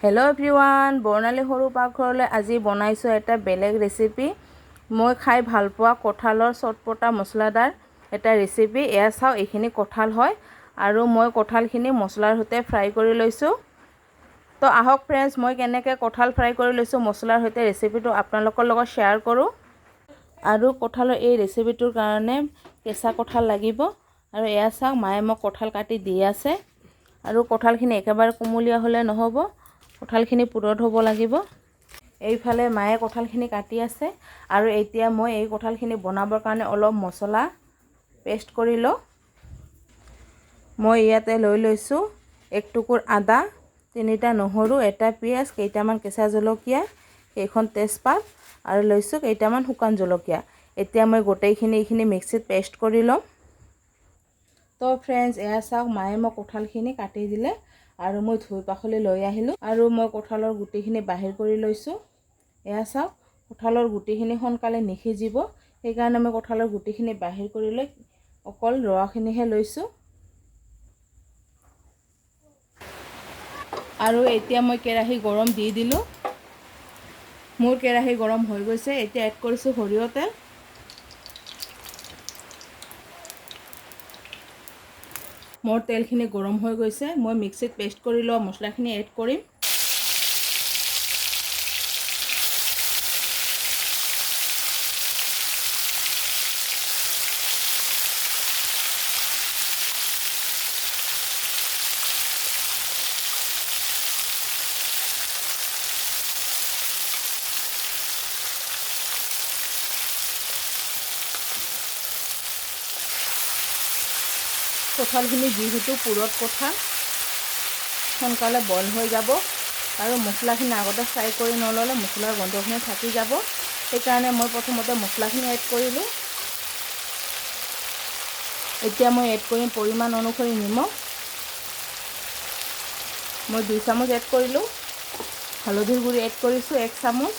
Hello' everyone, বৰ্ণালী সৰু পাকঘৰলৈ আজি বনাইছোঁ এটা বেলেগ ৰেচিপি। মই খাই ভাল পোৱা কঁঠালৰ চটপটা মছলাদাৰ এটা ৰেচিপি। এয়া চাওঁ, এইখিনি কঁঠাল হয় আৰু মই কঁঠালখিনি মছলাৰ সৈতে ফ্ৰাই কৰি লৈছোঁ। তো আহক ফ্ৰেণ্ডছ, মই কেনেকৈ কঁঠাল ফ্ৰাই কৰি লৈছোঁ মছলাৰ সৈতে ৰেচিপিটো আপোনালোকৰ লগত শ্বেয়াৰ কৰোঁ। আৰু কঁঠালৰ এই ৰেচিপিটোৰ কাৰণে কেঁচা কঁঠাল লাগিব। আৰু এয়া চাওক, মায়ে মোক কঁঠাল কাটি দি আছে। আৰু কঁঠালখিনি একেবাৰে কুমলীয়া হ'লে নহ'ব, কঁঠালখিনি পুৰঠ হ'ব লাগিব। এইফালে মায়ে কঁঠালখিনি কাটি আছে। আৰু এতিয়া মই এই কঁঠালখিনি বনাবৰ কাৰণে অলপ মছলা পেষ্ট কৰি লওঁ। মই ইয়াতে লৈ লৈছোঁ এক টুকুৰ আদা, তিনিটা নহৰু, এটা পিঁয়াজ, কেইটামান কেঁচা জলকীয়া, কেইখন তেজপাত আৰু লৈছোঁ কেইটামান শুকান জলকীয়া। এতিয়া মই গোটেইখিনি এইখিনি মিক্সিত পেষ্ট কৰি ল'ম। তো ফ্ৰেণ্ডছ, এয়া চাওক, মায়ে মোক কঁঠালখিনি কাটি দিলে আৰু মই ধুই পাখলি লৈ আহিলোঁ। আৰু মই কঁঠালৰ গুটিখিনি বাহিৰ কৰি লৈছোঁ। এয়া চাওক, কঁঠালৰ গুটিখিনি সোনকালে নিসিজিব, সেইকাৰণে মই কঁঠালৰ গুটিখিনি বাহিৰ কৰি লৈ অকল ৰৱাখিনিহে লৈছোঁ। আৰু এতিয়া মই কেৰাহী গৰম দি দিলোঁ। মোৰ কেৰাহী গৰম হৈ গৈছে। এতিয়া এড কৰিছোঁ সৰিয়হ তেল। মোৰ তেলখিনি গৰম হৈ গৈছে। মই মিক্সিত পেষ্ট কৰি লোৱা মছলাখিনি এড কৰিম। কঁঠালখিনি যিহেতু পুৰঠ কঁঠাল, সোনকালে বইল হৈ যাব। আৰু মছলাখিনি আগতে ফ্ৰাই কৰি নল'লে মছলাৰ গোন্ধখিনি থাকি যাব, সেইকাৰণে মই প্ৰথমতে মছলাখিনি এড কৰিলোঁ। এতিয়া মই এড কৰিম পৰিমাণ অনুসৰি নিমখ। মই 2 চামুচ এড কৰিলোঁ। হালধিৰ গুড়ি এড কৰিছোঁ 1 চামুচ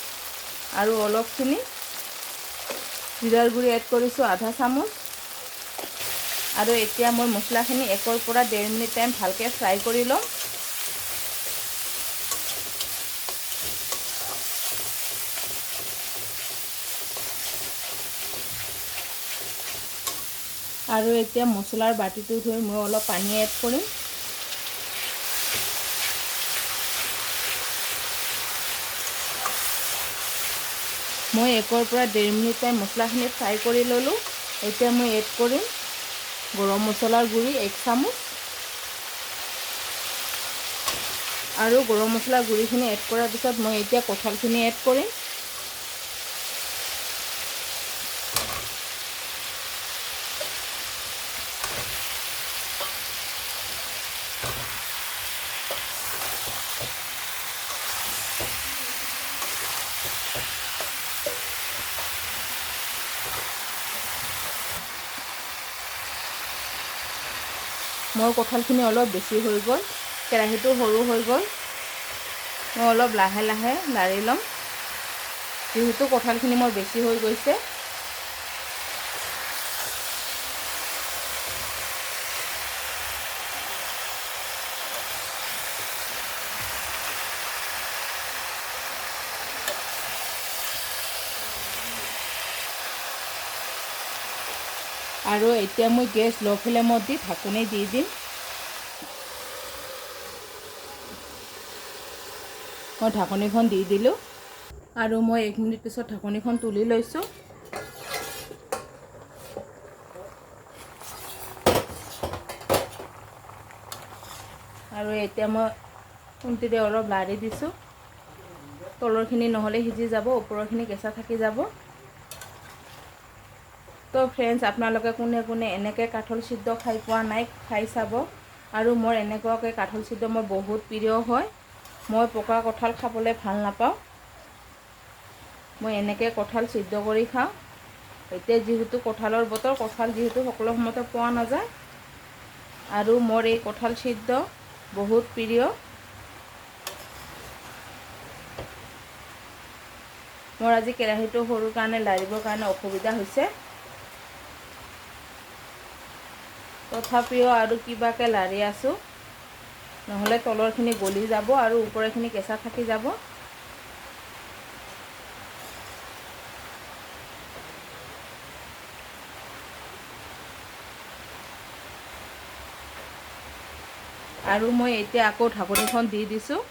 আৰু অলপখিনি জিৰাৰ গুড়ি এড কৰিছোঁ আধা চামুচ। আৰু এতিয়া মই মছলাখিনি 1ৰ পৰা 1.5 মিনিট টাইম ভালকৈ ফ্ৰাই কৰি ল'ম। আৰু এতিয়া মছলাৰ বাতিটো ধুই মই অলপ পানী এড কৰিম। মই 1ৰ পৰা 1.5 মিনিট টাইম মছলাখিনি ফ্ৰাই কৰি ল'লোঁ। এতিয়া মই এড কৰিম গৰম মছলাৰ গুড়ি 1 চামুচ। আৰু গৰম মছলাৰ গুড়িখিনি এড কৰাৰ পিছত মই এতিয়া কঁঠালখিনি এড কৰিম। মোৰ কঁঠালখিনি অলপ বেছি হৈ গ'ল, কেৰাহীটো সৰু হৈ গ'ল। মই অলপ লাহে লাহে লাৰি ল'ম, যিহেতু কঁঠালখিনি মোৰ বেছি হৈ গৈছে। আৰু এতিয়া মই গেছ ল' ফ্লেমত দি ঢাকনি দি দিম। মই ঢাকনিখন দি দিলোঁ আৰু মই 1 মিনিট পিছত ঢাকনিখন তুলি লৈছোঁ। আৰু এতিয়া মই খুন্তিৰে অলপ লাৰি দিছোঁ। তলৰখিনি নহ'লে সিজি যাব, ওপৰৰখিনি কেঁচা থাকি যাব। তো ফ্ৰেণ্ডছ, আপোনালোকে কোনে কোনে এনেকৈ কাঠল সিদ্ধ খাই পোৱা নাই, খাই চাব। আৰু মোৰ এনেকুৱাকৈ কাঠল সিদ্ধ মোৰ বহুত প্ৰিয় হয়। মই পকা কঁঠাল খাবলৈ ভাল নাপাওঁ, মই এনেকৈ কঁঠাল সিদ্ধ কৰি খাওঁ। এতিয়া যিহেতু কঁঠালৰ বতৰ, কঁঠাল যিহেতু সকলো সময়তে পোৱা নাযায়, আৰু মোৰ এই কঁঠাল সিদ্ধ বহুত প্ৰিয়। মোৰ আজি কেৰাহীটো সৰুৰ কাৰণে লাৰিবৰ কাৰণে অসুবিধা হৈছে, তথাপিও আৰু কিবাকৈ লাৰি আছোঁ। নহ'লে তলৰখিনি গলি যাব আৰু ওপৰখিনি কেঁচা থাকি যাব। আৰু মই এতিয়া আকৌ ঢাকনিখন দি দিছোঁ।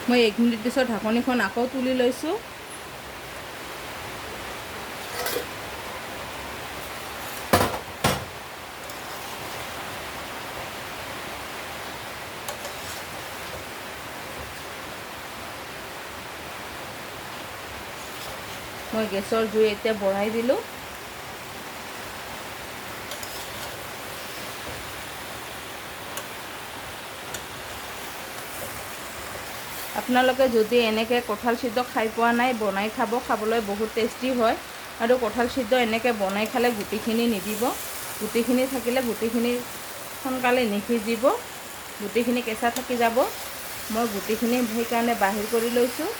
মই 1 মিনিট পিছত ঢাকনিখন আকৌ তুলি লৈছোঁ। মই গেছৰ জুই এতিয়া বঢ়াই দিলোঁ। আপোনালোকে যদি এনেকৈ কঁঠাল সিদ্ধ খাই পোৱা নাই, বনাই খাব, খাবলৈ বহুত টেষ্টি হয়। আৰু কঁঠাল সিদ্ধ এনেকৈ বনাই খালে গুটিখিনি নিদিব, গুটিখিনি থাকিলে গুটিখিনি সোনকালে নিসিজিব, গুটিখিনি কেঁচা থাকি যাব। মই গুটিখিনি সেইকাৰণে বাহিৰ কৰি লৈছোঁ।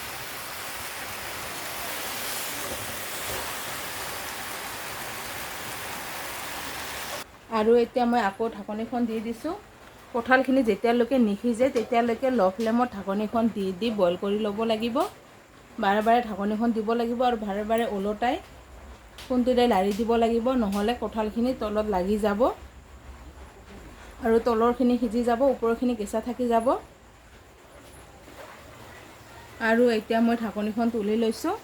আৰু এতিয়া মই আকৌ ঢাকনিখন দি দিছোঁ। কঁঠালখিনি যেতিয়ালৈকে নিসিজে তেতিয়ালৈকে ল' ফ্লেমত ঢাকনিখন দি দি বইল কৰি ল'ব লাগিব। বাৰে বাৰে ঢাকনিখন দিব লাগিব আৰু বাৰে বাৰে ওলটাই খুন্দিৰে লাৰি দিব লাগিব, নহ'লে কঁঠালখিনি তলত লাগি যাব আৰু তলৰখিনি সিজি যাব, ওপৰখিনি কেঁচা থাকি যাব। আৰু এতিয়া মই ঢাকনিখন তুলি লৈছোঁ।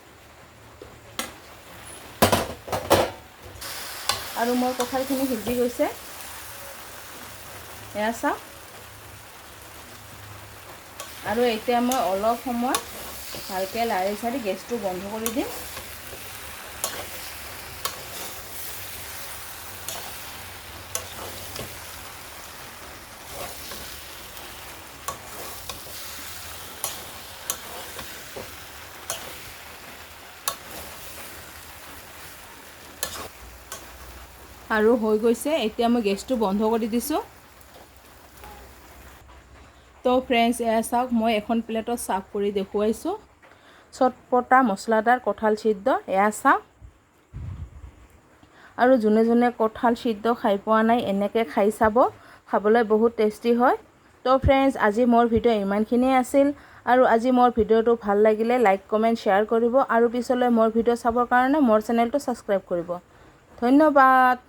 আৰু মোৰ কঁঠালখিনি সিজি গৈছে, এয়া চাওক। আৰু এতিয়া মই অলপ সময় ভালকৈ লাৰি চাৰি গেছটো বন্ধ কৰি দিম। আৰু হৈ গৈছে, এতিয়া মই গেছটো বন্ধ কৰি দিছোঁ। তো ফ্ৰেণ্ডছ, এয়া চাওক, মই এখন প্লেটত চাৰ্ভ কৰি দেখুৱাইছোঁ চটপটা মছলাদাৰ কঁঠাল সিদ্ধ। এয়া চাওক। আৰু যোনে যোনে কঁঠাল সিদ্ধ খাই পোৱা নাই এনেকৈ খাই চাব, খাবলৈ বহুত টেষ্টি হয়। তো ফ্ৰেণ্ডছ, আজি মোৰ ভিডিঅ' ইমানখিনিয়ে আছিল। আৰু আজি মোৰ ভিডিঅ'টো ভাল লাগিলে লাইক, কমেণ্ট, শ্বেয়াৰ কৰিব আৰু পিছলৈ মোৰ ভিডিঅ' চাবৰ কাৰণে মোৰ চেনেলটো ছাবস্ক্ৰাইব কৰিব। ধন্যবাদ।